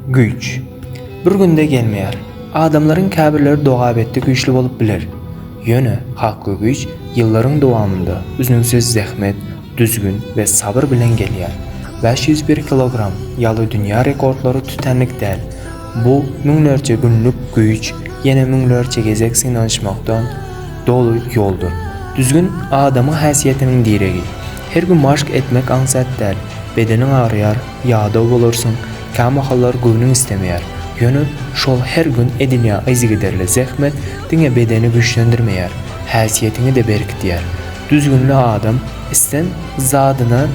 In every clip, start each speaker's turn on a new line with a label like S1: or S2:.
S1: Güýç bir günde gelmeýär. Adamlaryň käbirleri dogabitdi güýçli bolup biler. Ýöne hakyky güýç ýyllaryň dowamynda üznüksiz zähmet, düzgün we sabyr bilen gelýär. 501 kilogram ýaly dünýä rekordlary tütänlik däl. Bu müňlerçe günlük güýç, ýene müňlerçe gezek synanyşmakdan doly ýoldur. Düzgün adamyň häsiýetiniň diregi. Her gün maşk etmek aňsat däl. Bedeniň agyrýar, ýadaw bolarsyň, kämahallar göwnüň islemeýär. Ýöne şol her gün edilýän yzygiderli zähmet diňe bedeni güýçlendirmeýär, häsiýetiňi-de berkidýär. Düzgünli adam islän zadyna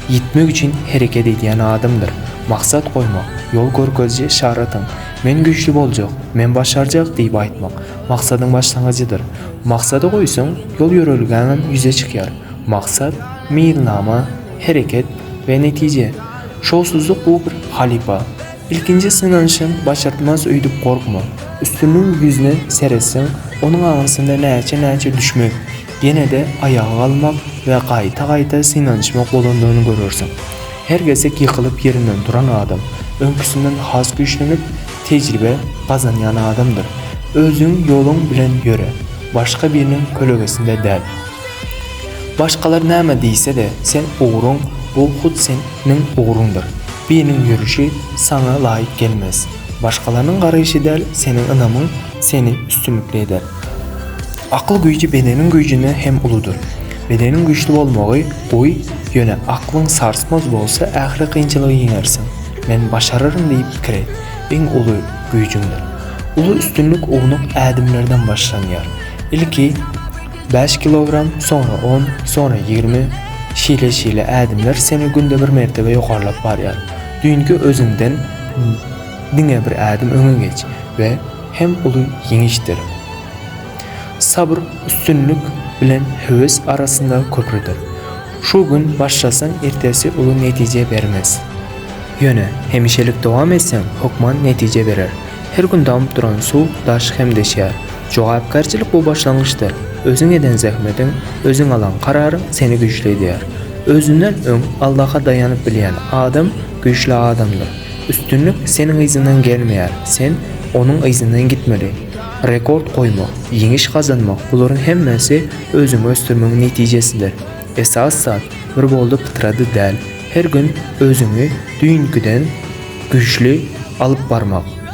S1: ýetmek üçin hereket edýän adamdyr. Maksat goýmak, ýol görkeziji yşaratyň, Men güýçli boljak, men başarjak diýip aýtmak, maksadyň başlangyjydyr. Maksady goýsaň, ýol-ýörelgäňem ýüze çykýar. Maksat, meýilnama, hereket we netije. Şowsuzlyk bu bir halypa. Ilkinji synanyşyň başartmaz öýdüp gorkma. Üstünligiň ýüzüne seretseň, onuň aňyrsynda näçe-näçe düşmek, ýene-de aýaga galmak we gaýta-gaýta synanyşmak bolandygyny görersiň. Her gezek ýykylyp ýerinden turan adam, öňküsinden has güýçlenip, tejribe gazanýan adamdyr. Özüň ýoluň bilen ýöre, başga biriniň kölegesinde däl. Başgalar näme diýse-de, sen ugruň, bu hut seniň ugruňdyr. Biriniň ýörüşi saňa laýyk gelmez. Başgalarynyň garaýşy däl, seniň ynamyň seni üstünlikli eder. Akyl güýji bedeniň güýjünden hem uludyr. Bedeniň güýçli bolmagy gowy, ýöne aklyň sarsmaz bolsa ähli kynçylygy ýeňersiň. Men başararyn diýip pikir et, iň uly güýjüňdir. Uly üstünlik ownuk ädimlerden başlanýar. Ilki Bäş kilogram, soňra on, soňra 20, şeýle-şeýle ädimler seni günde bir mertebe ýokarlap barýar. Düýnki özüňden diňe bir ädim öňe geç we hem uly ýeňişdir. Sabyr üstünlik bilen höwes arasynda köprüdir. Şu gün başlasaň ertesi uly netije bermez. Ýöne hemişelik dowam etseň hökman netije berer. Her gün damyp duran suw daşy hem deşýär. Jogapkärçilik bu başlangyçdyr. Özüň eden zähmetiň, özüň alan kararyň seni güýçli edýär. Özünden öň Allaha daýanyp bilýän adam güýçli adamdyr. Üstünlik seniň yzyňdan gelmeýär, sen onuň yzyndan gitmeli. Rekord goýmak, ýeňiş gazanmak bularyň hemmesi özüňi ösdürmegiň netijesidir. Esasy zat bir boldy pytrady däl, her gün özüňi düýnküden güýçli alyp barmak.